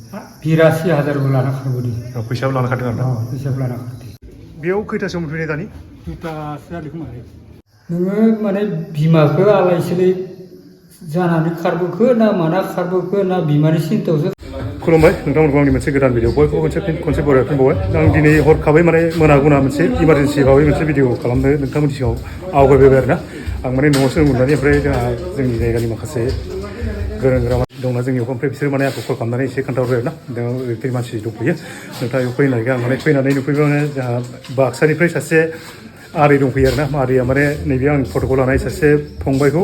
82,000 लाना खारबोदों। फैसाबो लाना खारदों आरो ना? फैसाबो लाना खारदों। बेयाव खैथासोआव मोनफैनाय दानि? 2तासो जादों खोमा। नोङो माने बिमाखौ आलाय सिलाय जानानै खारबोखो ना माना खारबोखो ना बिमानि सिन्तायावसो। खुलुमबाय नोंथांमोनखौ आंनि मोनसे गोदान भिडिअ बयबो खनसे बरायना फिनबावबाय। आं दिनै हरखाबै माने मोना मोनसे इमारजेन्सि भाबै मोनसे भिडिअ खालामनो नोंथांमोननि सिगाङाव आवगायबाय आरो ना। आं माने न'आवसो उन्दुनानै ओमफ्राय जोंहा जोंनि जायगानि माखासे गोरों गोरा दंना जोंनियाव, ओमफ्राय बिसोर माने आंखौ कल खालामनानै एसे खोन्थाहरबाय आरो ना ओरैबायदि मानसि दंफैयो नोंथाङा बेयाव फैनो नागिरदों। आं माने फैनानै नुफैबाय जोंहा बाक्सानिफ्राय सासे आदै दंफैयो आरो ना। आदैया माने नैबे आंनि फट'खौ लानाय सासे फंबायखौ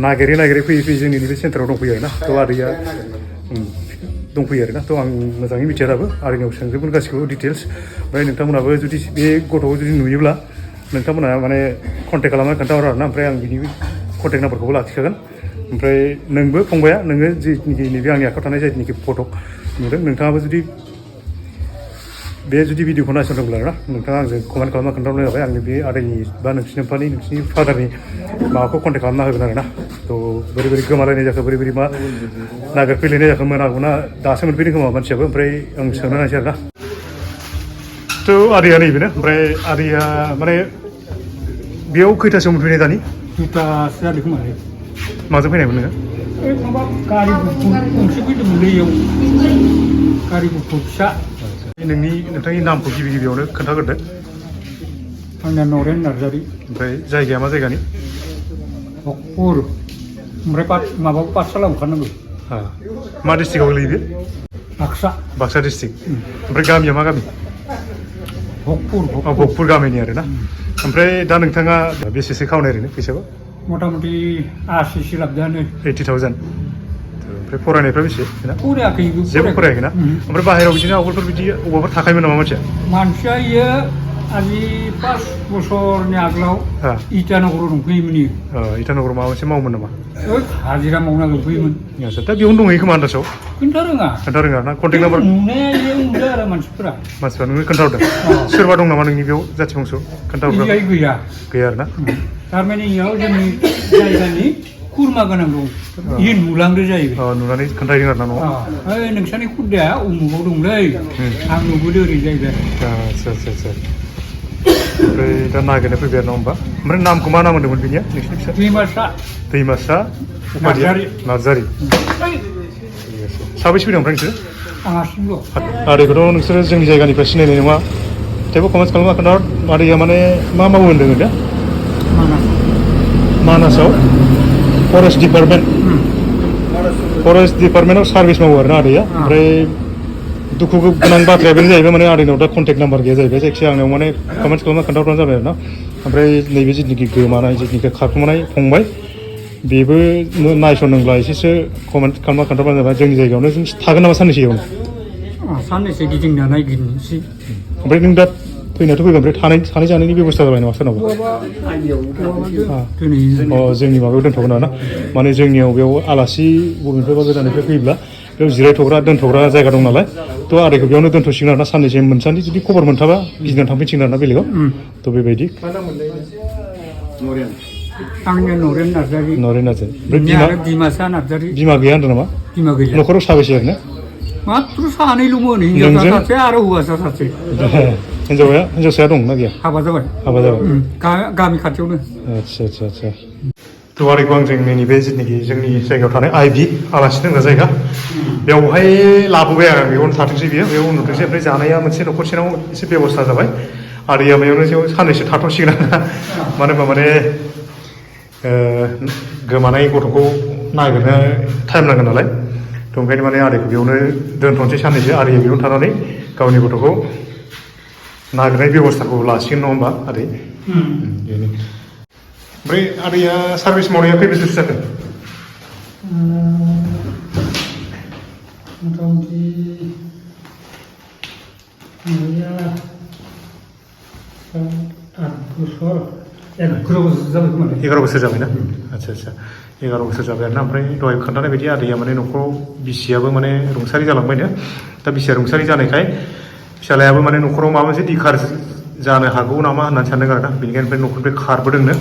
नागिरै फैयै जोंनि नैबे सेन्टाराव दंफैयो आरो ना। थ' आदैया दंफैयो आरो ना। थ' आं मोजाङै मिथिया दाबो, आदैनाव सोंजोबगोन गासिखौबो डिटेल्स। ओमफ्राय नोंथांमोनाबो जुदि बे गथ'खौ जुदि नुयोब्ला नोंथांमोना माने कन्टेक्ट खालामनानै खोन्थाहर आरो ना। ओमफ्राय आं बिनि कन्टेक्ट नाम्बारखौबो लाखिखागोन। ओमफ्राय नोंबो फंबाया नोङो जिनिखि नैबे आंनि आखायाव थानाय जायनिखि फट' नुदों नोंथाङाबो जुदि भिडिअखौ नायसनदोंब्ला आरो ना नोंथाङा आंजों कमेन्ट खालामना खोन्थाहरनाय जाबाय। आंनि बे आदैनि बा नोंसिनि फादारनि माबाखौ कन्टेक्ट खालामना होगोन आरो ना। थ' बोरै गोमालायनाय जाखो, बोरै मा नागिरफैलायनाय जाखो, मोनागौना दासो मोनफैदों खोमा मानसियाबो। ओमफ्राय आं सोंना नायसै आरो ना। थ' आदैया नैबेनो। ओमफ्राय आदैया माने बेयाव खैथासोआव मोनफैनाय दानि? 2तासो जादों खोमा। माजों फैनायमोन नोङो? माबा गारि गुफुर गंसे फैदोंमोनलै इयाव, गारि गुफुर फिसा। नोंथांनि नामखौ गिबियावनो खोन्थाग्रोदो। आंना नरेन नार्जारि। ओमफ्राय जायगाया मा जायगानि? भकपुर। ओमफ्राय माबाखौ पाठसालायाव ओंखारनांगौ। मा डिस्ट्रिक्टआव गोलैयो बे? बाक्सा डिस्ट्रिक्ट। ओमफ्राय गामिया मा गामि? भकपुर गामिनि आरो ना। ओमफ्राय दा नोंथाङा बेसेसो खावनाय ओरैनो फैसाखौ? मथा मथि 80सो लाबोदोंआनो। 80,000। ओमफ्राय फरायनायफ्रा बेसे? फरायाखै। जेबो फरायाखै ना? ओमफ्राय बाहेरायाव बिदिनो आवगोलफोर बिदि अबावबा थाखायोमोन नामा मानसिया इयो आजि 5 बोसोरनि आगोलाव इटानगराव दंफैयोमोन इयो। इटानगराव माबा मोनसे मावोमोन नामा? हाजिरा मावना दंफैयोमोन। आচ্ছা, दा बेयावनो दंहैयो खोमा आन्दासाव? खोन्था रोङा ना? कन्टेक्ट नाम्बार नुनाया नुदों आरो मानसिफोरा नोंनो खोन्थाहरदों? सोरबा दं नामा नोंनि बेयाव जाथि बंस' खोन्थाहरग्रा? गैया आरो ना। थारमाने इयाव जोंनि जायगानि खुरमा गोनां दं। इयो नुलांदो जाहैबाय। नुनानै खोन्थाहैदों आरो ना न'आव? ओइ नोंसानि खुदिया उमुगाव दंलै, आं नुबोदों ओरै जाहैबाय। आচ্ছা। ओमफ्राय दा नागिरनो फैबाय आरो ना होमबा? ओमफ्राय नामखौ मा नाम होनदोंमोन बिनिया नोंसिनि फिसा? दैमासा नार्जारि। साबैसे फैदों ओमफ्राय नोंसोर? आं हारसिंल'। आदैखौथ' नोंसोरो जोंनि जायगानिफ्राय सिनायनाय नङा, थेवबो कमेन्ट खालामना खोन्थाहर। आदैया माने मा मावो होनदों दा? मानासाव फरेस्ट डिपार्टमेन्टआव सार्भिस मावो आरो ना आदैया। ओमफ्राय दुखु गोनां बाथ्राया बेनो जाहैबाय माने आदैनाव दा कन्टेक्ट नाम्बार गैया जाहैबाय। जायखिजाया आंनाव माने कमेन्ट खालामना खोन्थाहरबानो जाबाय आरो ना। ओमफ्राय नैबे जिथुनिखि गोमानाय जिथुनिखि खारखुमानाय फंबाय, बेबो नायसनदोंब्ला एसेसो कमेन्ट खालामना खोन्थाहरबानो जाबाय। जोंनि जायगायावनो जों थागोन नामा साननैसो इयावनो? साननैसो गिदिंना नायगिदिंनोसै। ओमफ्राय नों दा फैनायाथ' फैबाय, ओमफ्य थानाय जानायनि बेब'स्था जाबाय नामा सोरनावबा? जोंनि माबायाव दोनथ'गोन आरो ना। माने जोंनियाव बेयाव आलासि बबेनिफ्रायबा गोजाननिफ्राय फैयोब्ला बेयाव जिरायथ'ग्रा दोनथ'ग्रा जायगा दं नालाय। थ' आदैखौ बेयावनो दोनथ'सिगोन आरो ना साननैसो मोनसान्दि जुदि खबर मोनथाबा गिदिंना थांफिनसिगोन आरो ना बेलेगाव। थ' बेबायदि। आंनिया नरेन नार्जारि। ओमफ्राय बिमासा नार्जारि। बिमा गैया होनदों नामा? बिमा गैया। न'खराव साबेसे ओरैनो? मात्र 2ल'मोन, हिनजावसा सासे आरो हौवासा सासे। हिनजावसाया दं ना गैया? हाबा जाबाय। गामि खाथियावनो। आচ্ছা। थ' आदैखौ आं जोंनि बे जिथुनिखि जोंनि जायगायाव थानाय आइबि आलासि दोनग्रा जायगा, बेवहाय लाबोबाय आरो बेयावनो थाथोंसै बियो, बेयाव उन्दुथोंसै। ओमफ्राय जानाया मोनसे न'खरसेनाव एसे बेब'स्था जाबाय। आदैया बेयावनो साननैसो थाथ'सिगोन आरो ना। मानो होनबा माने गोमानाय गथ'खौ नागिरनो टाइम नांगोन नालाय। थ' ओंखायनो माने आदैखौ बेयावनो दोनथ'नोसै साननैसो। आदैया बेयावनो थानानै गावनि गथ'खौ नागिरनाय बेब'स्थाखौ लासिगोन नङा होमबा आदै? ओमफ्राय आदैया सार्भिस मावनाया खै बोसोरसो जाखो? मथा मथि 11 बोसोर जाबाय ना? आচ্ছা। 11 बोसोर जाबाय आरो ना। ओमफ्राय दहाय खोन्थानाय बायदि आदैया माने न'खराव बिसियाबो माने रुंसारि जालांबायनो। दा बिसिया रुंसारि जानायखाय फिसालायाबो माने न'खराव माबा मोनसे दिखार जानो हागौ नामा होननानै सानदों आरो ना। बेनिखायनो न'खरनिफ्राय खारबोदोंनो।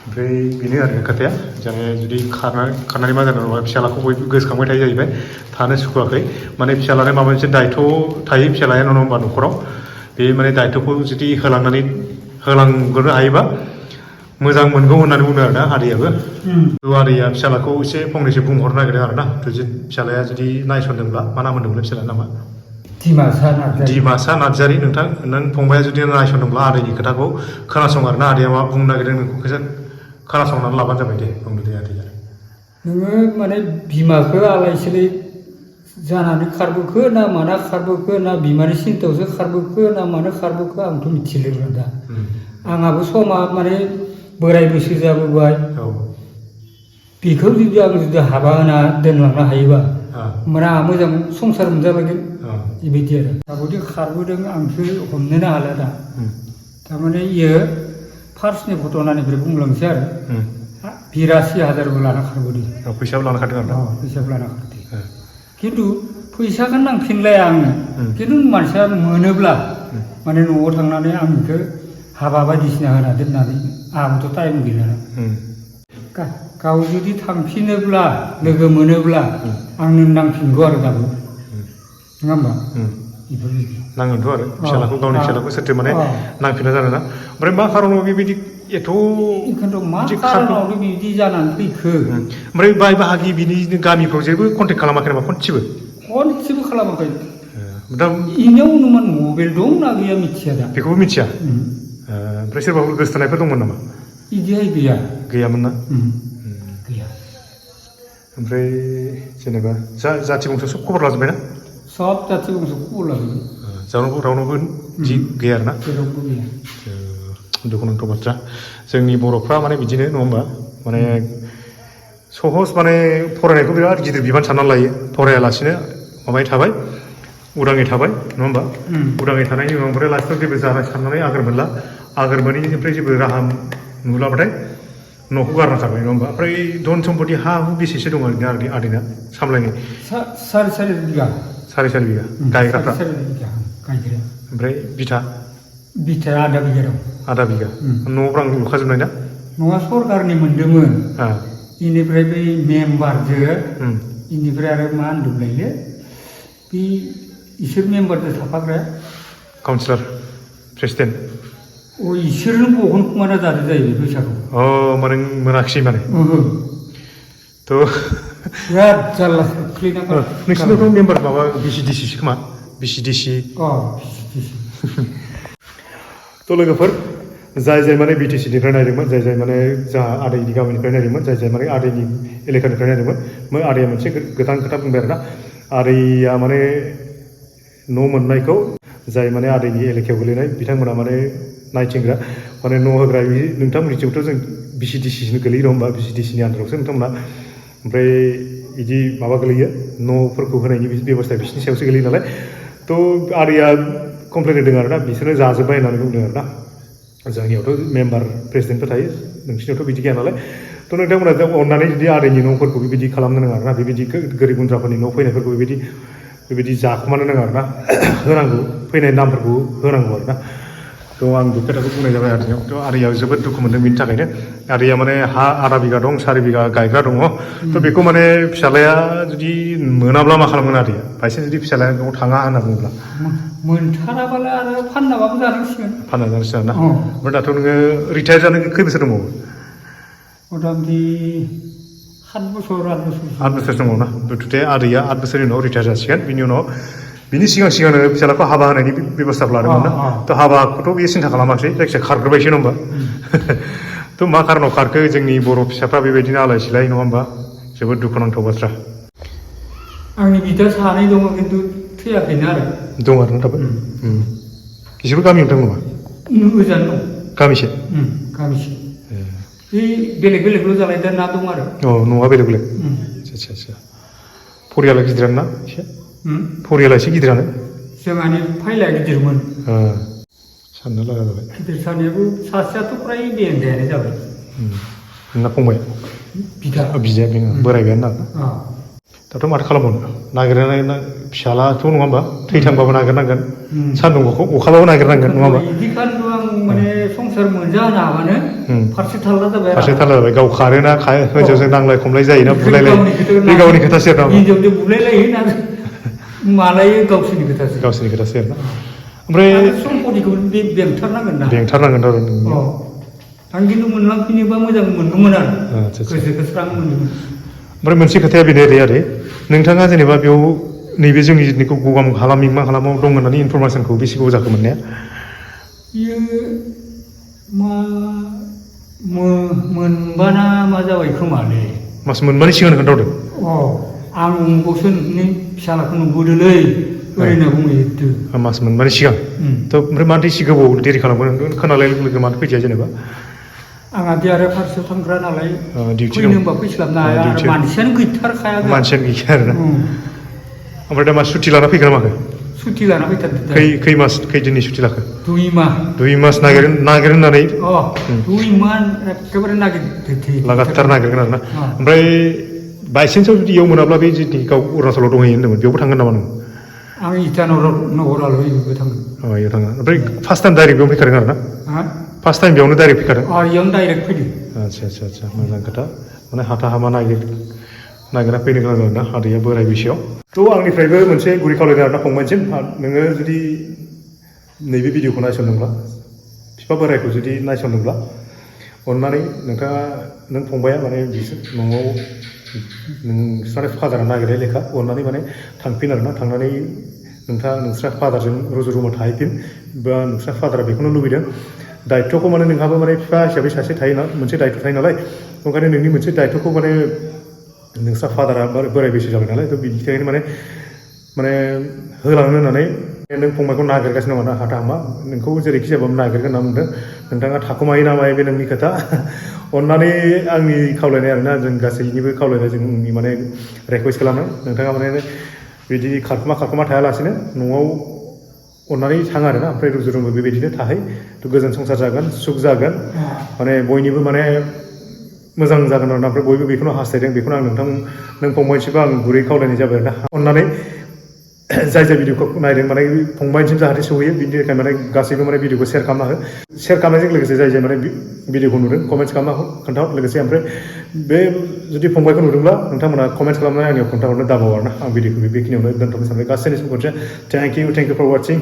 ओमफ्राय बेनो आरो खोथाया जाने जुदि खारनानै मा जादों फिसालाखौ बयबो गोसोखांबाय थायो जाहैबाय थानो सुखुवाखै माने फिसालानो माबा मोनसे दायथ' थायो फिसालाया नङा होमबा न'खराव बे माने दायथ'खौ जुदि होलांग्रोनो हायोबा मोजां मोनगौ होननानै बुंदों आरोना आदैयाबो आदैया फिसालाखौ एसे फंनैसो बुंहरनो नागिरदों आरोना फिसालाया जुदि नायसनदोंब्ला मा नाम होनदोंमोनलाय फिसालानि नामा दिमासा नार्जारि नोंथां नों फंबाया जुदि नायसनदोंब्ला आदैनि खोथाखौ खोनासं आरोना आदैया मा बुंनो नागिरदों नोंखौ खोनासंनानै लाबानो जाबाय दे बुंदो दे आदैया नोङो माने बिमाखौ आलाय सिलाय जानानै खारबोखो ना माना खारबोखो ना बिमानि सिन्थायावसो खारबोखो ना मानो खारबोखो आंथ' मिथिलिया दा आंहाबो समा माने बोराय बैसो जाबोबाय बेखौ जुदि हाबा होना दोनलांनो हायोबा होमबाना आंहा मोजां संसार मोनजाबायगोन बेबायदि आरो दाबोदि खारबोदों आंसो हमनोनो हाला दा थारमाने इयो फार्स्टनि घटनानिफ्राय बुंलांसै आरो 82,000 लाना खारबोदों फैसाबो लाना खारदों आरो फैसाबो लाना खारदों खिन्थु फैसाखौ नांफिनलाया आंनो खिन्थु मानसिया मोनोब्ला माने न'आव थांनानै आं बेखौ हाबा बायदिसिना होना दोननानै आंहाबोथ' टाइम गैला गाव जुदि थांफिनोब्ला लोगो मोनोब्ला आंनो नांफिनगौ आरो दाबो नङा होमबा बेफोरबायदि नांगोनथ' आरो फिसालाखौ गावनि फिसालाखौ सोरथो माने नांफिना जानो ना ओमफ्राय मा खारनाव बेबायदि एथ' ओंखायनोथ' मा खारनावनो बिदि जानानै फैखो ओमफ्राय बाय बाहागि बिनि गामिफ्राव जेबो कन्टेक्ट खालामाखै नामा खनसेबो खालामाखै दा इनियाव अनुमान मबाइल दं ना गैया मिथिया दा बेखौबो मिथिया ओमफ्राय सोरबाफोर गोसथोनायफोर दंमोन नामा बिदिहाय गैया गैयामोन ना गैया ओमफ्राय जेनेबा जाथि बंस' सब खबर लाजोब्बाय ना सब जाथि बंस' खबर लाजोब्बाय रावनावबो जि गैया आरोना जेरावबो गैया दुखुनांथाव बाथ्रा जोंनि बर'फ्रा माने बिदिनो नङा होमबा माने सहज माने फरायनायखौ बिराद गिदिर बिबान साननानै लायो फरायालासिनो माबाय थाबाय उदाङै थाबाय नङा होमबा उदाङै थानायनि उनाव ओमफ्राय लास्टआव जेबो जानाय साननानै आगोर मोनैनिफ्राय जेबो राहा नुलाबाथाय न'खौ गारना थाबाय नङा होमबा ओमफ्राय धन सम्पति हा हु बेसेसो दं ओरैनो आदैना सामलायनाय सारि बिघा गायग्राफ्रा ओमफ्राय बिथाया आधा बिघा न'फ्रां लुखाजोबनाय ना न'आ सरकारनि मोनदोंमोन इनिफ्राय बै मेम्बारजों इनिफ्राय आरो मा होनदोंलायनो बे इसोर मेम्बारजों थाफाग्राया काउन्सिलर प्रेसिडेन्ट इसोरनो बहनखुमाना जादों जाहैबाय फैसाखौ माने मोनाखिसै माने थ' बिराद जारला खोख्लैना नोंसिनावथ' मेम्बार माबा बिसिडिसि खोमा बिसिडिसि थ' लोगोफोर जाय माने बिटिसिनिफ्राय नायदोंमोन जाय माने जोंहा आदैनि गामिनिफ्राय नायदोंमोन जाय माने आदैनि एलेकानिफ्राय नायदोंमोन आदैया मोनसे गोदान खोथा बुंबाय आरोना आदैया माने न' मोननायखौ जाय माने आदैनि एलेकायाव गोलैनाय बिथांमोना माने नायथिंग्रा माने न' होग्रा नोंथांमोननिथिंथ' जों बिसिडिसिनो गोलैयो नङा होमबा बिसिडिसिनि आन्दारावसो नोंथांमोना ओमफ्राय बिदि माबा गोलैयो न'फोरखौ होनायनि बेब'स्थाया बिसिनि सायावसो गोलैयो नालाय थ' आदैया कमप्लेन होदों आरोना बिसोरनो जाजोब्बाय होननानै बुंदों आरोना जोंनियावथ' मेम्बार प्रेसिडेन्टफोर थायो नोंसिनियावथ' बिदि गैया नालाय थ' नोंथांमोना अननानै जुदि आदैनि न'फोरखौ बेबायदि खालामनो नाङा आरोना बेबायदि गोरिब गुन्द्राफोरनि न' फैनायफोरखौ बेबायदि जाखोमानो नाङा आरोना होनांगौ फैनाय नामफोरखौ होनांगौ आरोना थ' आं बे खोथाखौ बुंनाय जाबाय आदैयाव थ' आदैया जोबोद दुखु मोन्दों बिनि थाखायनो आदैया माने हा आधा बिघा दं 4 बिघा गायग्रा दङ थ' बेखौ माने फिसालाया जुदि मोनाब्ला मा खालामगोन आदैया बायसान्स जुदि फिसालाया न'आव थाङा होनना बुङोब्ला मोनथाराबालाय आरो फाननाबाबो जानांसिगोन आरोना ओमफ्राय दाथ' नोङो रिटायार जानो खै बोसोर दंबावो मथा मथि 8 बोसोर दङ ना दुथे आदैया 8 बोसोरनि उनाव रिटायार जासिगोन बिनि उनाव बिनि सिगांनो फिसालाखौ हाबा होनायनि बेब'स्थाखौ लादोंमोन ना थ' हाबाखौथ' बेयो सिन्था खालामाखै जायखिजाया खारग्रोबायसो नङा होमबा थ' मा खारनाव खारखो जोंनि बर' फिसाफ्रा बेबायदिनो आलाय सिलाय नङा होमबा जोबोद दुखुनांथाव बाथ्रा आंनि बिदा सानै दङ खिन्थु थैयाखैनो आरो दं आरो ना दाबो बिसोरबो गामियाव दं नामा गोजान दं गामिसे बे बेलेगल' जालायदा ना दं आरो न'आ बेलेग आच्छा फरियाला गिदिरानो ना एसे फरियाला एसे गिदिरानो जोंहानि फाइलाया गिदिरमोन साननो लागा जाबाय गिदिर सानैयाबो सासेयाथ' फ्राय देहायानो जाबाय नोंना फंबाय बिदाया बोरायबायानो ना दाथ' माथो खालामबावनो नागिरनानै फिसालाथ' नङा होमबा थैथांबाबो नागिरनांगोन सान्दुं अखाबाबो नागिरनांगोन नङा होमबा बिदिखायनोथ' आं माने संसार संसार मोनजानो हाबानो फारसे थाल्ला जाबाय फारसे थालाबाय गाव खारोना हिनजावजों नांलाय खमलाय जायोना बुलायलाय बे गावनि खोथासो आरो ना हिनजावजों बुलायलायो ना मालायो गावसोरनि खोथासो गावसोरनि खोथासो आरो ना ओमफ्राय सम्पतिखौ बेंथारनांगोन ना बेंथारनांगोन आरो आं खिन्थु मोनलांफिनोबा मोजां मोनगौमोन आरो गोसोखौ स्रां मोनगौमोन ओमफ्राय मोनसे खोथाया बेनो आरो नोंथाङा जेनेबा बेयाव नैबे जोंनि जिथुनिखौ गगाम हालाम मिमां हालामाव दं होननानै इनफरमेसनखौ बेसे गोबाव जाखो मोननाया बियो मा मोनबाना मा जाबाय खोमालै मास मोनबानि सिगां खोन्थाहरदों आं उमुगावसो नोंनि फिसालाखौ नुबोदोलै ओरैनो बुंहैदो मास मोनबानि सिगां थ' ओमफ्राय मानोथो एसे गोबाव देरि खालामगोन खोनालाय लोगो लोगो मानो फैदिया जेनेबा आंहा बे आरो फारसेयाव थांग्रा नालाय डिउटि फैनो होनबा फैस्लाबनो हाया आरो मानसियानो गैथारखाया मानसियानो गैखाया आरोना ओमफ्राय दा मा सुटि लाना फैगोन माखो सुटि लाना फैथारदों खै मास खै दिननि सुटि लाखो 2 माह 2 मास नागिर होननानै 2 माह एखेबारे नागिरदो लागातार नागिरगोन आरोना ओमफ्राय बायसेन्सआव जुदि इयाव मोनाब्ला बे जिथु गाव अरुणाचलाव दंहैयो होन्दोंमोन बेयावबो थांगोन नामा नों आं इटानगराल' बेयावबो थांगोन इयाव थाङो ओमफ्राय फार्स्ट टाइम डाइरेक्ट बेयावनो फैखादों आरोना फार्स्ट टाइम बेयावनो डाइरेक्ट फैखादों इयावनो डाइरेक्ट फैदों आच्छा मोजां खोथा माने हाथा हामा नागिरना फैनो गोनां जादों ना आदैया बोराय बैसोआव थ' आंनिफ्रायबो मोनसे गुरै खावलायनाय आरोना फंबायसिम नोङो जुदि नैबे भिडिअखौ नायसनदोंब्ला बिफा बोरायखौ जुदि नायसनदोंब्ला अननानै नोंथाङा नों फंबाया माने न'आव नोंस्रा फादारा नागिरनाय लेखा अननानै माने थांफिन आरोना थांनानै नोंस्रा फादारजों रुजु रुमु थाहैफिन बा नोंस्रा फादारा बेखौनो लुबैदों दायित्वखौ माने नोंहाबो माने बिफा हिसाबै सासे थायोना मोनसे दायित्व थायो नालाय ओंखायनो नोंनि मोनसे दायित्वखौ माने नोंस्रा फादारा बोराय बैसो जाबाय नालाय थ' बिनि थाखायनो माने होलांनो होननानै नों फंबायखौ नागिरगासिनो दङ ना हाथा हामा नोंखौ जेरैखि जाबाबो नागिरगोन होनना बुंदों नोंथाङा थाखुमायो ना मायो बे नोंनि खोथा अननानै आंनि खावलायनाय आरोना जों गासैनिबो खावलायनाय जोंनि माने रिकुवेस्ट खालामो नोंथाङा माने बिदि खारखुमा थायालासिनो न'आव अननानै थाङो आरोना ओमफ्राय रुजु रुमु बेबायदिनो थाहै थ' गोजोन संसार जागोन सुख जागोन माने बयनिबो माने मोजां जागोन आरोना ओमफ्राय बयबो बेखौनो हास्थायदों बेखौनो आं नों फंबायनिसिमबो आं गुरै खावलायनाय जाबाय आरोना अननानै जाय भिडिअखौ नायदों माने फंबायनिसिम जाहाथे सहैयो बिनि थाखाय माने गासैबो माने भिडिअखौ शेयार खालामना हो शेयार खालामनायजों लोगोसे जाय माने भिडिअखौ नुदों कमेन्ट्स खालामना हो खोन्थाहर लोगोसे ओमफ्राय बे जुदि फंबायखौ नुदोंब्ला नोंथांमोना कमेन्ट्स खालामनानै आंनियाव खोन्थाहरनो दाबाव आरोना आं भिडिअखौ बेखिनियावनो दोनथ'नो सानबाय गासैनि समखौ थेंक इउ फर वाचिं